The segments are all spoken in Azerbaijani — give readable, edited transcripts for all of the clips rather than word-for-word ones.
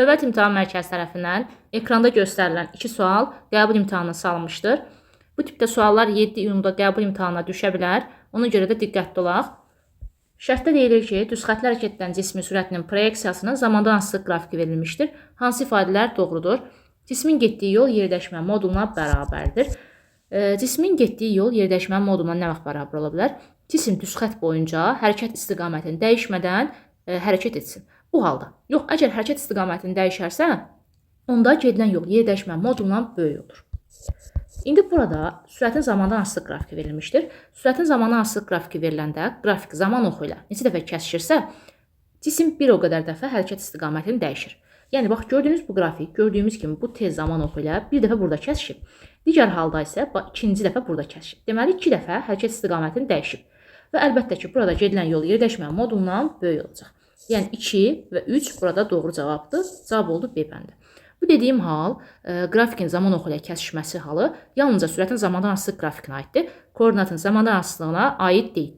Dövlət İmtahan Mərkəzi tərəfindən ekranda göstərilən 2 sual qəbul imtahanına salınmışdır. Bu tipdə suallar 7 iyunda qəbul imtahanına düşə bilər. Ona görə də diqqətli olaq. Şərtdə deyilir ki, düz xəttli hərəkət edən cismin sürətinin proyeksiyasının zamandan asılı qrafiki verilmişdir. Hansı ifadələr doğrudur? Cismin getdiyi yol yerdəyişmə moduluna bərabərdir. Cismin getdiyi yol yerdəyişmə moduluna nə vaxt bərabər ola bilər? Cisim düz xətt boyunca hərəkət istiqamətini dəyişmədən hərəkət etsin. Bu halda, yox, əgər hərəkət istiqamətini dəyişərsə, onda gedilən yol yerdəyişmə modulundan böyük olur. İndi burada sürətin zamandan asılı qrafiki verilmişdir. Sürətin zamandan asılı qrafiki veriləndə qrafik zaman oxu ilə neçə dəfə kəsişirsə, cisim bir o qədər dəfə hərəkət istiqamətini dəyişir. Yəni bax gördüyünüz bu qrafik, gördüyümüz kimi bu tez zaman oxu ilə bir dəfə burada kəsişib. Digər halda isə bax, ikinci dəfə burada kəsişib. Deməli 2 dəfə hərəkət istiqamətini dəyişib. Və əlbəttə ki, burada gedilən yol yerdəyişmə modulundan böyük olacaq. Yəni 2 və 3 burada doğru cavabdır. Cavab oldu B bəndi. Bu dediyim hal, qrafikin zaman oxu ilə kəsişməsi halı yalnızca sürətin zamandan asılı qrafikinə aiddir. Koordinatın zamandan asılılığına aid deyil.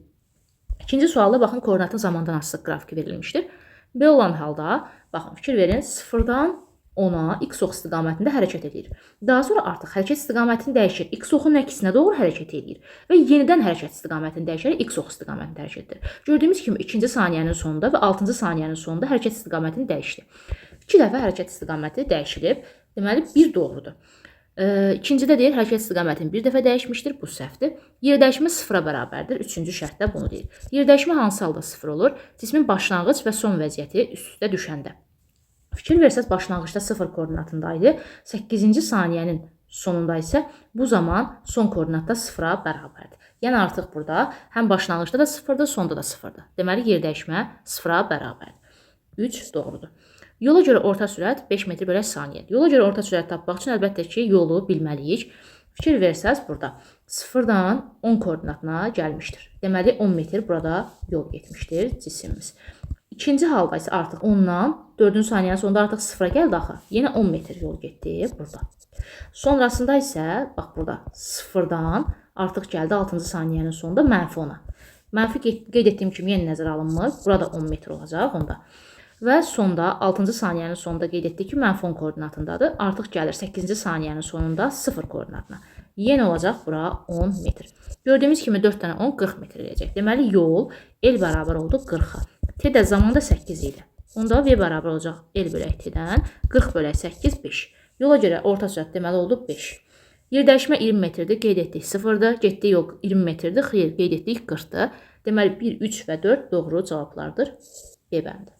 İkinci sualda baxın koordinatın zamandan asılı qrafiki verilmişdir. B olan halda baxın fikir verin 0-dan 10-a x ox istiqamətində hərəkət edir. Daha sonra artıq hərəkət istiqamətini dəyişir. X oxunun əksinə doğru hərəkət edir və yenidən hərəkət istiqamətini dəyişərək x ox istiqamətində hərəkət edir. Gördüyümüz kimi 2-ci saniyənin sonunda və 6-cı saniyənin sonunda hərəkət istiqamətini dəyişdi. 2 dəfə hərəkət istiqaməti dəyişilib. Deməli 1 doğrudur. İkincidə deyir hərəkət istiqamətini bir dəfə dəyişmişdir. Bu səhvdir. Yerdəyişmə sıfıra bərabərdir. Üçüncü şərtdə bunu deyir. Yerdəyişmə hansı halda sıfır olur? Cismin başlanğıc və son vəziyyəti üst-üstə düşəndə. Fikir versəz başlanğıcda 0 koordinatında idi. 8-ci saniyənin sonunda isə bu zaman son koordinatda 0-a bərabərdir. Yəni artıq burada həm başlanğıcda da 0-dır, sonda da 0-dır. Deməli yerdəyişmə 0-a bərabərdir. 3 doğrudur. Yola görə orta sürət 5 metr bölək saniyədir. Yola görə orta sürət tapmaq üçün əlbəttə ki, yolu bilməliyik. Fikir versəz burada 0-dan 10 koordinatına gəlmişdir. Deməli 10 metr burada yol getmişdir cisimimiz. İkinci halda isə artıq 10-dan 4-cü saniyənin sonunda artıq 0-a gəldi axı. Yenə 10 metr yol getdi burada. Sonrasında isə bax burada 0-dan artıq gəldi 6-cı saniyənin sonunda mənfi 10-a. Mənfi qeyd etdiyim kimi yenə nəzərə alınmır. Burada 10 metr olacaq onda. Və sonda 6-cı saniyənin sonunda qeyd etdik ki, mənfi 10 koordinatındadır. Artıq gəlir 8-ci saniyənin sonunda 0 koordinatına. Yenə olacaq bura 10 metr. Gördüyümüz kimi 4 dənə 10 40 metr eləyəcək. Deməli yol L bərabər oldu 40-a. T də zamanda 8 idi. Onda V bərabər olacaq L bölək T-dən 40 bölək 8 5. Yola görə orta sürət deməli oldu 5. Yerdəyişmə 20 metrdir, qeyd etdik 0-dır. Getdiyi yol 20 metrdir, xeyr, qeyd etdik 40-dır. Deməli 1, 3 və 4 doğru cavablardır. B bəndi.